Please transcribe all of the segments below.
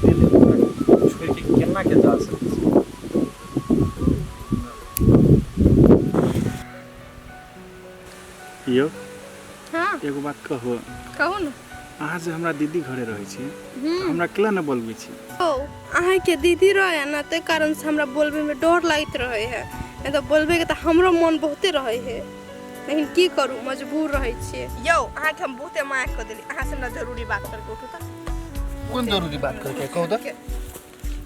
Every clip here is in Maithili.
एते दिन ओकरा छोड़ि के केना के जा सकै छी। यौ। हाँ। एगो बात कहू? कहू ने। अहाँ जे हमरा दीदी घरे रहै छी तऽ हमरा केला नहि बोलबै छी? ओ अहाँके दीदी रहे ने, ताहि कारण से हमरा बोलबे में डर लागैत रहे है, नहीं तऽ बोलबे के तऽ हमरो मन बहुते रहे है, लेकिन की करू, मजबूर रहै छियै। यौ, अहाँके हम बहुते माया कऽ देली। अहाँ से हमरा जरूरी बात करके उठू तऽ। कोन जरूरी बात करके कहू तऽ,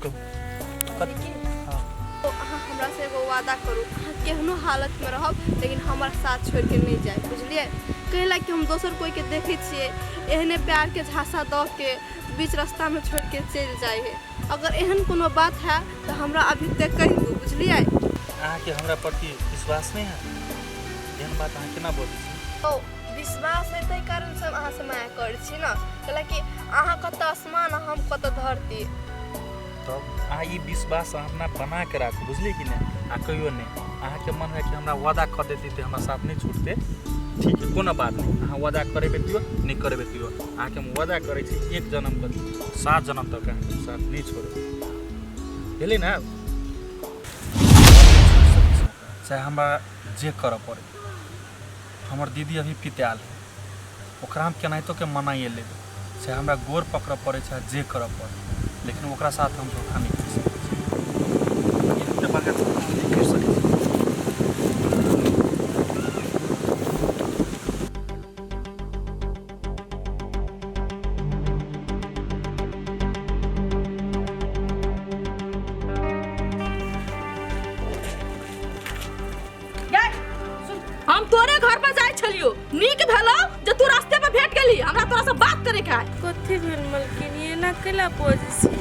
कहू। हाँ। अहाँ हमरा से एगो वादा करू, अहाँ केहनो हालत में रहब लेकिन हमर साथ छोड़ के नहीं जाए, बुझलियै? कहे कि हम दोसर कोई के देखे छियै एहने प्यार के झांसा दऽ के बीच रास्ता में छोड़ के चलि जाइ है। अगर एहन कोनो बात है तऽ हमरा अभी तक कहि दू, बुझलियै? अहाँके हमरा प्रति विश्वास नहीं है? एहन बात अहाँ केना बोलै छी? ओ विश्वास है, ताहि कारण से हम अहाँ से माया करै छी ने, कैला कि अहाँ कतऽ आसमान आ हम कतऽ धरती। तब अहाँ ई विश्वास अहाँ अपना बना के राखू, बुझलियै कि नहि? आ कहियो नहि अहाँके मन है कि हमरा वादा कर देती तऽ हमरा साथ नहि छूटते, ठीक है, कोनो बात नहीं। अहाँ वादा करेबै तैयो, नहि करेबै तैयो, अहाँके हम वादा करै छी, एक जन्म तक, 7 जन्म तक अहाँके साथ नहि छोड़ब। भेलै ने? चाहे हमरा जे करऽ पड़े। हमर दीदी अभी पितायल है, ओकरा हम केनाहितो के मनाइए लेबै, चाहे हमरा गोर पकड़ऽ पड़े, चाहे जे करऽ पड़े, लेकिन ओकरा साथ हम धोखा नहि कर सकै छी। एते बड़का धोखा हम नहि कर सकै छी। हम तोरे घर पर जाय छलियो, नीक भेलो जे तू रास्ते पर भेट गेली, हमरा तोरा से बात करे के है। कथी भेल मलकिनी, एना केला बजै छी?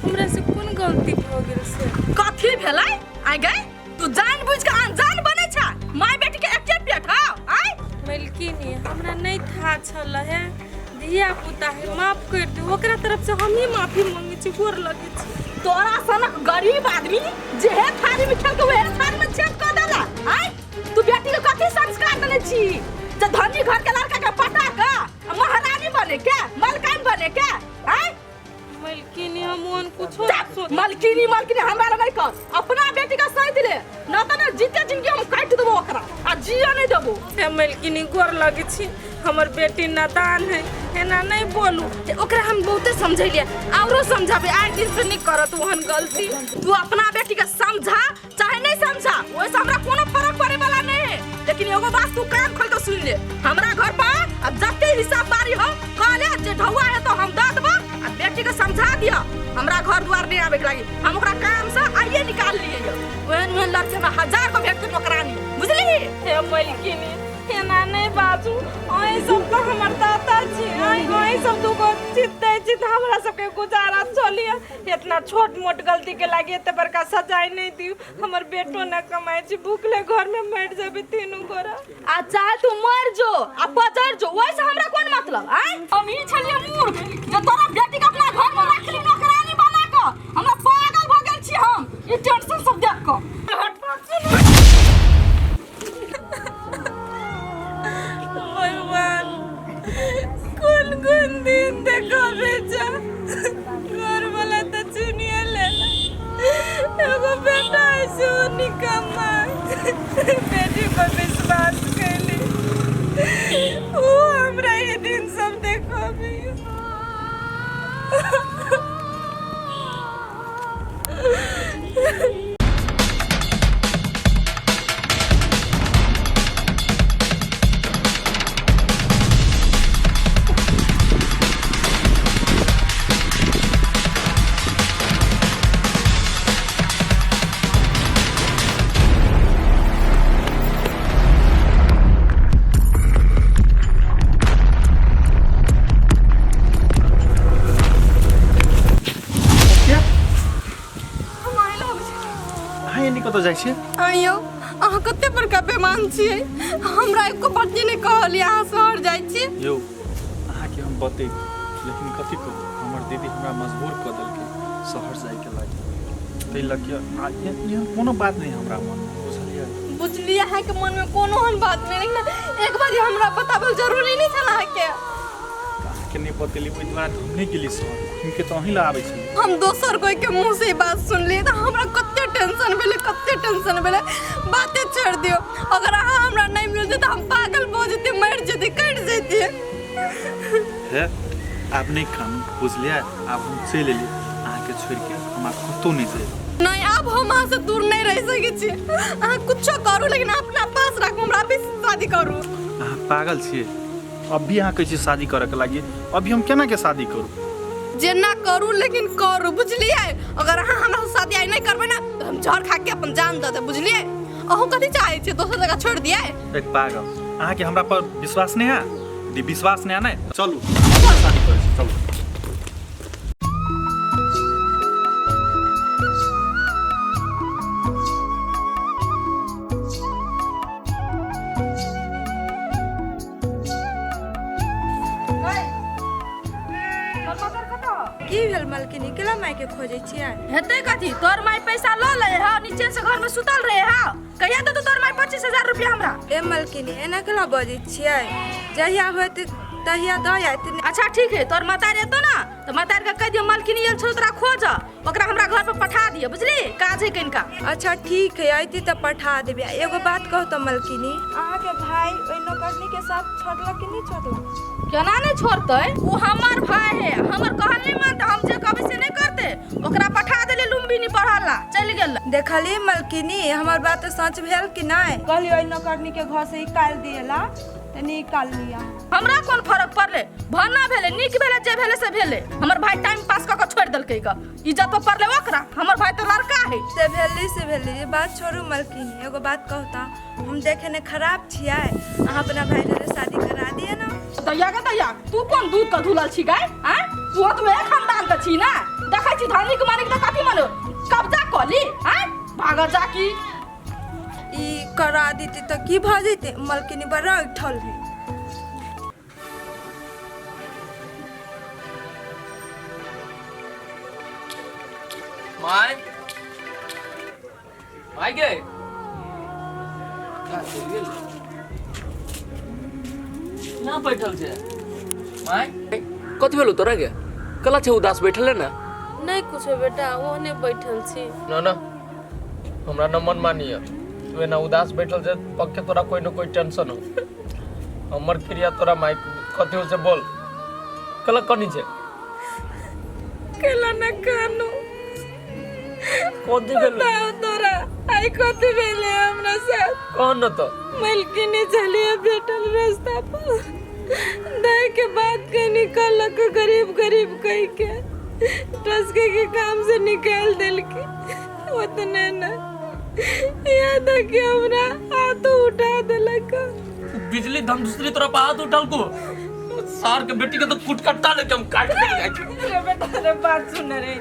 हमरा से कोन गलती भऽ गेल से? कथी भेलै? आइ गई, तू जान बुझ के अनजान बनै छ, माय बेटी के एके पेट हौ? आइ मलकिनी, हमरा नहीं था छल है, धिया पुता है, माफ कर दू। ओकरा तरफ से हम ही माफी मांगे छी, गोर लगे छी। तोरा सनक गरीब आदमी जेहे थारी में खेल के वहे थारी में छेद कर देला। आइ तू बेटी के कथी संस्कार देने छी जे धनी घर के लड़का के पटा के आ महारानी बने के, मलकाइन बने के? आइ मलकिनी, हम ओहन कुछो जा, मलकिनी मलकिनी हमरा लग नहीं कर, अपना बेटी का सही दिले न त न जीते जिंदगी हम काट देबो ओकरा आ जिया नहीं देबो। हे मलकिनी, गोर लगे छी, हमर बेटी नादान है, एना नहीं बोलू। ओकरा हम बहुते समझेलियै, औरो समझाबे, आइ दिन से नहीं करत ओहन गलती। तू अपना बेटी के समझा चाहे नहीं समझा, ओइसे हमरा कोनो फर्क पड़े वाला नहीं है, लेकिन एगो बात तू कान खोल के सुन ले, हमरा घर पर अब जते हिसाब बारी हो कहले जे ढौआ है तो हम दऽ देबो, आ बेटी के समझा दिया हमरा घर द्वार नहीं आवे के लागी, हम ओकरा काम से आइए निकाल लिए। ओहन ओहन लड़के में हजार को भेटते नौकरानी, बुझली? हे मलकिनी, एना नहीं बाजू, अहीं सब तो हमर दाता छी, अहीं अहीं सब दूगो चित दै छी तऽ हमरा सबके गुजारा चलिए। इतना छोट मोट गलती के लागी एते बड़का सजाय नहीं दियौ। हमर बेटो न कमाइ छै, भूखले घर में मरि जेबै तीनू गोरा। आ चाहे तू मर जो आ पजर जो, ओइसे हमरा कोन मतलब? आय हम ई छलियै मूर्ख जे तोरा बेटी के अपना घर में रखली नौकरानी बना के, हमरा पागल भ गेल छी हम ई टेंशन सब देख के। भगवान, कोन कोन दिन देखाबे जा? घर वाला तऽ चुनिए लेला, एगो बेटा है से ओ निकम्मा। बेटी पर विश्वास कैली, ओ हमरा ई दिन सब देखाबे। अहाँ एनी कतऽ जाइ छियै? आइयो अहाँ कते बड़का बेमान छियै, हमरा एको बात नहि कहलियै अहाँ शहर जाइ छी। यौ, अहाँके हम बतैती, लेकिन कथी कहू, हमर दीदी हमरा मजबूर कऽ देलकै शहर जाइके लागि, ताहि लऽ के एहन कोनो बात नहि हमरा मनमे, बुझलियै? बुझलियै, अहाँके मनमे कोनो एहन बात नहि, लेकिन एक बार हमरा बताबल जरूरी नहि छल अहाँके। अहाँके नहि बतेली, ओहि दुआरे हम नहि गेली शहर, हुनके तऽ अहीं लए आबै छली। हम दोसर कोई के मुँह से ई बात सुनलियै तऽ हमरा कते टेंशन भेलै, कते टेंशन भेलै। बाते छोड़ि दियौ, अगर अहाँ हमरा नहि मिलतै तऽ हम पागल भऽ जेतै, मरि जेतै, कटि जेतै। हे आब नहि कानू, बुझलियै? आब हम चलि एली अहाँके छोड़िके, हम आब कतहु नहि जायब। नहीं, आब हम अहाँ से दूर नहीं रह सकै छी। अहाँ कुछो करू लेकिन अपना पास राखू, हमरा अभी शादी करू। अहाँ पागल छियै? अभी अहाँ कहै छियै शादी करऽके लागी, अभी हम केना के शादी करू? जेना करू लेकिन करू, बुझलियै? अगर अहाँ हमरा से शादी आइ नहीं करबै ना तऽ हम जहर खा के अपन जान दऽ देब, बुझलियै? अहूँ कथी चाहै छियै, दोसर जगह छोड़ि दियै? एक पागल, अहाँके हमरा पर विश्वास नहीं है? यदि विश्वास नहीं है ने चलू शादी करै छी, चलू। की भेल मलकिनी, केला माय के खोजै छियै? हेतै कथी, तोर माय पैसा लऽ ले है, नीचे से घर में सुतल रहे है। कहिया देतौ तोर माय 25,000 रुपया हमरा? ए मलकिनी, एना केला बजै छियै? जहिया होत तहिया दऽ आयत। अच्छा ठीक है, तोर मतार एतौ ना तऽ मतार के कहि दियौ मलकिनी आयल छौ तोरा खोज, ओकरा हमरा घर पर पठा दियौ, बुझली? काज है कनिका। अच्छा ठीक है, अयती तऽ पठा देबै। एगो बात कहू तऽ मलकिनी, अहाँके भाई ओहि नौकरनी के साथ छोड़लक कि नहि छोड़लक? केना नहि छोड़तै, ओ हमर भाई है, हमर कहल नहि मानतै, हम जे कहबै से नहि करतै। ओकरा पठा देली लुम्बिनी पढ़ल ला, चलि गेल। देखली मलकिनी, हमर बात सच भेल कि नहि? कहली ओहि नौकरनी के घर से निकालि दिएला तऽ निकाल लिया। हमरा कोन फरक पड़लै, भना भेलै, नीक भेलै, जे भेलै से भेलै। हमर भाई टाइम पास कऽ के छोड़ि देलकै ग, इज्जत पर पड़लै ओकरा। हमर भाई तऽ लड़का है। से भेली से भेली, ई बात छोड़ू मलकिनी, एगो बात कहू तऽ, हम देखे ने खराब छियै? अहाँ अपना भाई जोरे शादी करा दिअ ने। दैया गे दैया, तू कोन दूध के धुलल छी गाय? आँय, तू तो एक खानदान के छी ना, देखै छी धनिक मानिक तऽ कथी मनो कब्जा कऽ ली। आँय भागल जा की ई करा देती तऽ की भऽ जेतै? मलकिनी बड़ा उठल है। My my गे का चलि गेल ना बैठल छै my? कथी भेलो तोरा गे? कला छै उदास बैठल है ना? नहीं कुछो बेटा, ओहने बैठल छी। ना ना, हमरा न मन मानिए, तू एना उदास बैठल छै पक्के तोरा कोई न कोई टेंशन हो। हमर क्रिया तोरा माइक कथी हो से बोल, कला कनी छै? केला न कानू। कथी भेल? बताओ तोरा आई कथी भेले हमरा साथ? कौन न तो मलकिनी चलिए भेटल रास्ता पर, दही के बात कहीं कहलक गरीब गरीब कह के टसके के काम से निकाल देलके। उतने न याद है कि हमरा हाथ उठा देलक। बिजली धम दूसरी तोरा पर हाथ उठल को सार के बेटी के तो कुट कट्टा लेके हम काट देल जाय छी। रे बेटा रे, बात सुन रे,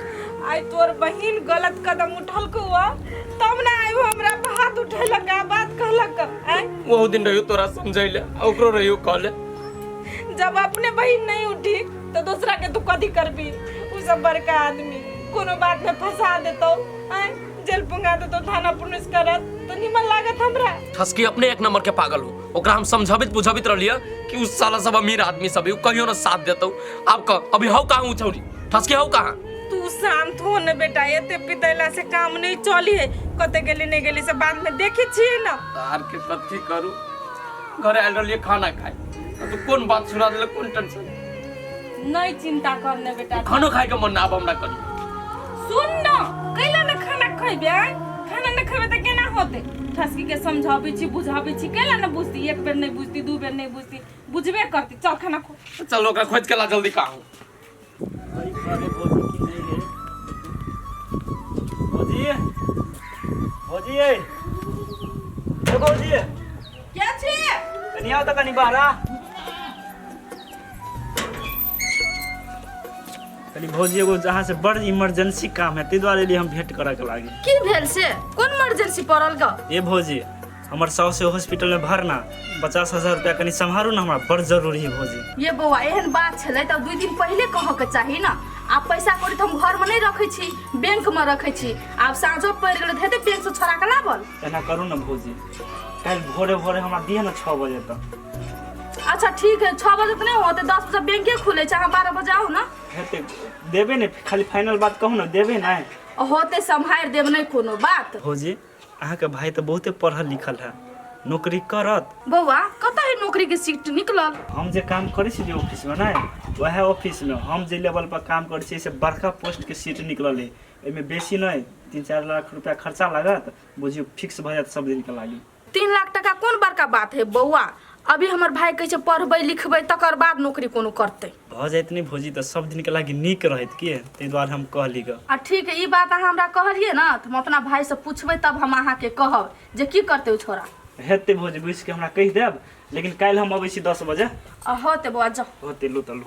आई तोर बहिन गलत कदम उठल को हुआ तब ना आई हमरा पर हाथ उठेलक आ बात कहलक। आय ओहो दिन रहियो तोरा समझैले आ ओकरो रहियो कहले। जब अपने बहिन नहीं उठी तो दूसरा के तू कथी करबी? उ सब बड़का आदमी कोनो बात में फंसा देतौ, आय जेल पुंगा देतौ, थाना पुलिस करत तो निमन लागत हमरा। ठसकी अपने एक नंबर के पागल हो, ओकरा हम समझाबित बुझाबित रहलिए कि उस साला सब अमीर आदमी सब है, उ कहियो ना साथ देतौ। आब कह अभी हौ कहाँ उ छौरी? ठसकी हौ कहाँ? तू शांत हो न बेटा, एते पितैला से काम नहीं चली है। कते गेली नहीं गेली से बाद में देखी छियै ना। तार के कथी करू, घरे आयल रहलिए खाना खाए तू कोन बात सुना देले, कोन टेंशन? नहीं चिंता कर ने बेटा, खानो खाए के मन ना आब हमरा करी। सुन न, कैला न खाना खैबे? आय खाना न खैबे त केना होते? ठसकी के समझाबै छी बुझाबै छी, कैला न बुझती? एक बेर नहीं बुझती, दू बेर नहीं बुझती, बुझबे करती। चल खाना खो। चल ओकरा खोज के ला जल्दी। कहाँ अरे घरे भौजी की नहीं है? भौजी, भौजी, ए भौजी। के छी? कनी आओ तऽ कनी बाहर आ। कनी भौजी एगो जहाँ से बड़ इमरजेंसी काम है, ताहि दुआरे एलियै हम भेंट करऽ के लागी। की भेल से? कोन इमरजेंसी पड़ल ग? ए भौजी, हमर साउस हॉस्पिटल में भरना, 50,000 रुपया कनी सम्हारू ना, हमरा बड़ जरूरी है भौजी। ये बौआ, एहन बात छलै तऽ 2 दिन पहिले कहऽ के चाही ना। आब पैसा कौड़ी तऽ हम घरमे नहि रखै छी, बैंकमे रखै छी। आब साँझो पड़ि गेलै तऽ हेतै बैंक से छोड़ा के लाबल? एना करू ना भौजी, काल्हि भोरे भोरे हमरा दिअ ना 6 बजे तक। अच्छा ठीक है, 6 बजे तऽ नहि होतै, 10 बजे बैंके खुलै छै, अहाँ 12 बजे आउ ने। हेतै, देबै ने, खाली फाइनल बात कहू ने, देबै ने? होतै, सम्हारि देब, नहि कोनो बात। भौजी, अहाँके भाई तऽ बहुते पढ़ल लिखल है, नौकरी करत? बौआ, कतऽ है नौकरी के सीट निकलल? हम जे काम करै छी जे ऑफिसमे ने, वएह ऑफिसमे हम जे लेवल पर काम करै छी से बड़का पोस्टके सीट निकलल है। एहिमे बेसी नहि, 3-4 लाख रुपया खर्चा लागत, बुझियौ फिक्स भऽ जायत सब दिनके लागी। 3 लाख टका कोन बड़का बात है बौआ? अभी हमर भाई कहै छै पढ़बै लिखबै तकर बाद नौकरी कोनो करतै। भऽ जाइत नहि भौजी तऽ सब दिनके लागी नीक रहैत की, ताहि दुआरे हम कहली गऽ। आ ठीक है, ई बात अहाँ हमरा कहलियै ने तऽ हम अपना भाईसँ पूछबै, तब हम अहाँके कहब जे की करतै ओ छोरा। हेतै भौजी, बुझिके हमरा कहि देब, लेकिन काल्हि हम अबै छी 10 बजे। आ होतै बौआ, जाउ। होतै, लू तऽ लू।